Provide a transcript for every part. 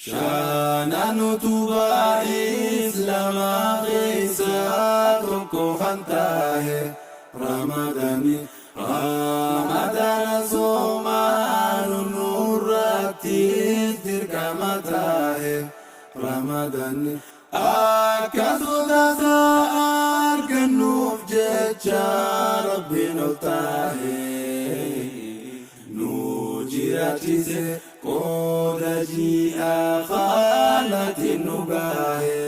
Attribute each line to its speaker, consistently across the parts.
Speaker 1: Shanan utubaa Islaamaa keessaa tokko kan tahe Ramadani. Ramadana soomaan nurratti dirqama tahe Ramadani. Akka sodasaa argannuuf jecha Rabbiin ol tahe nu jiraachise, qooda ji'a kanaatiin nu gahe.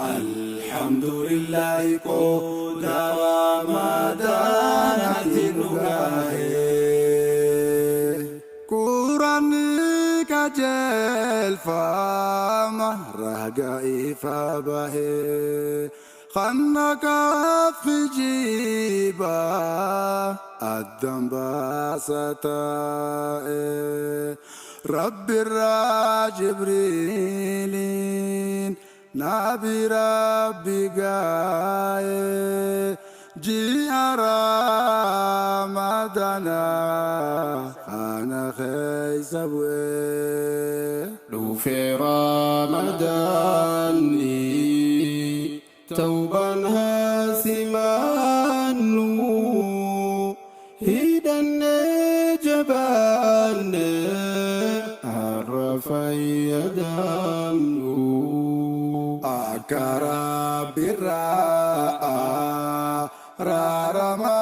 Speaker 1: Alhamdulillahi, qooda Ramadaanaatiin nu gahe.
Speaker 2: Quraanni qajeelfama raga ifa bahee kan kijiba addan baasa ta'e, Rabbirraa Jibriiliin nabi Rabbi gaa'e, ji'a Ramadana kana keessa bu'e.
Speaker 3: Dhufe Ramadaanni, tawbaan haasimaannu, hidhannee jabaanne har'a fayyadamnu.
Speaker 2: Akka Rabbirraa raarama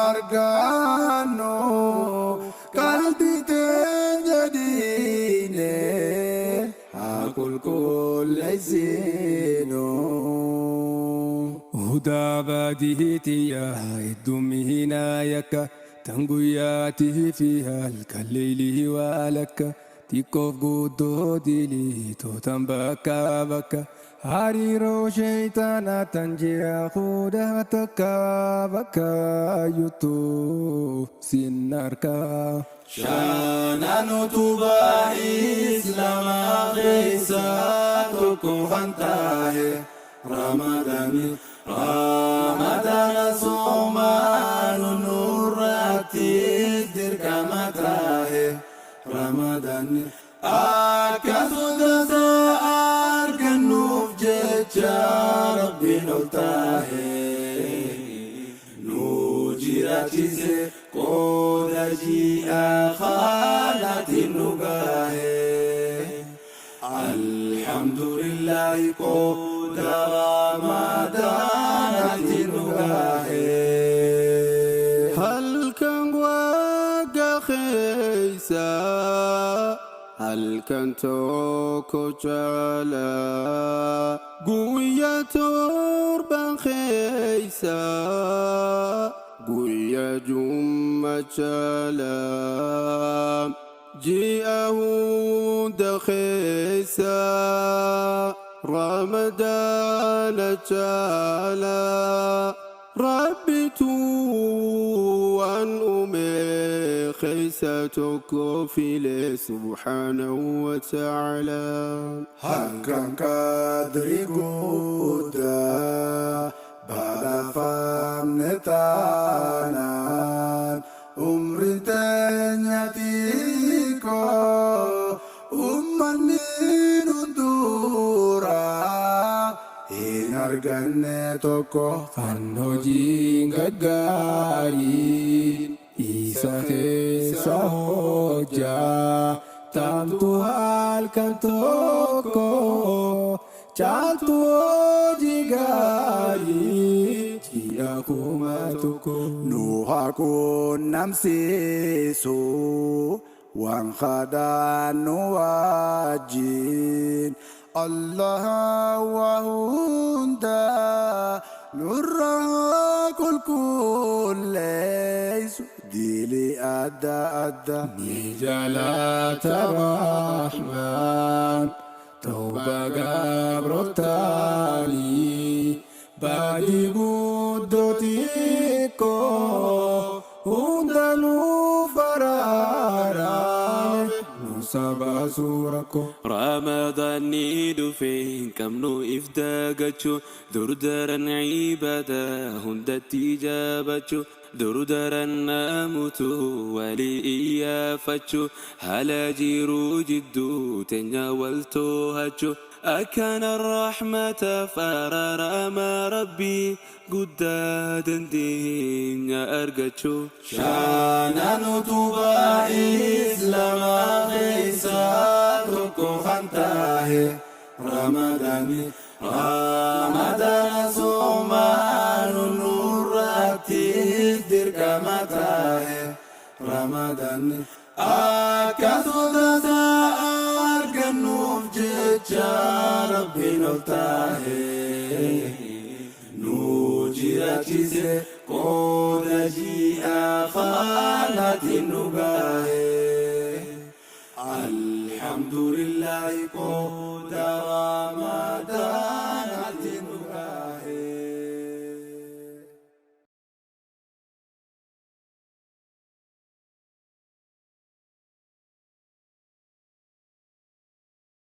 Speaker 2: argannu, qalbii teenya diine haa qulqulleessinu.
Speaker 3: Hudaa baadiitiya heddummihinaa yakka tan guyyaatii fi halkan leeylii waa lakka, xiqqoof guddoo dilii tootan bakka bakka, hariiroo sheeytaanaa tan ji'a 11 bakka ayyuttuu sin harkaa.
Speaker 1: Shanan utubaa Islaamaa keessaa tokko kan tahe Ramadani. Ramadana soomaan nurratti dirqama tahe Ramadani. Akka sodasaa argannuuf jecha Rabbiin ol tahe nu jiraachise, qooda ji'a kanaatiin nu gahe. Alhamdulillahi, qooda Ramadaanaatiin nu gahe.
Speaker 3: Halkan wagga keessa halkan tokko caala, guyyaa 7 keessa guyyaa jumma caala, ji'a hunda keessa Ramadaana caala. Rabbitu waan uume keessa tokko file, subhaanahu wa ta'ala.
Speaker 2: Halkan qadri guddaa badhaafamne taanaan, umriin teenya xiqqoo, ummanni hunduraa hin arganne tokko.
Speaker 3: Kan hojiin gaggaarii isa keessa hojjaa tamtu halkan tokko caaltu hojii gaarii ji'a 1000.
Speaker 2: Nu haa quunnamsiisu waan kadhannu wajjin. Allah waa hunda nurra qulqulleessu diili adda adda.
Speaker 3: Ni jaalata Rahmaan tawba gabrootaanii, baadii guddoo xiqqoo hunda nuuf araarame, nu sabaasuu rakkoo.
Speaker 1: Ramadaanni dhufe, hin qabnu if dagachuu, durdaran ibaada hundatti jabaachuu. Dur daran namutu walii iyyaafachuu, haala jiruu jidduu teenya wal toohachuu, akkana rahmataaf araarama Rabbii guddaa dandeenya argachuu.
Speaker 3: Shanan utubaa Islaamaa keessaa tokko kan tahe Ramadani. Ramadana soomaanu nurratti dirqama tahe. Ramadani akka sodaata argannuuf jecha Rabbiin ol tahe nu jiraachise, qooda ji'a kanaatiin nu gahe. Alhamdulillahi, qooda Ramadaan.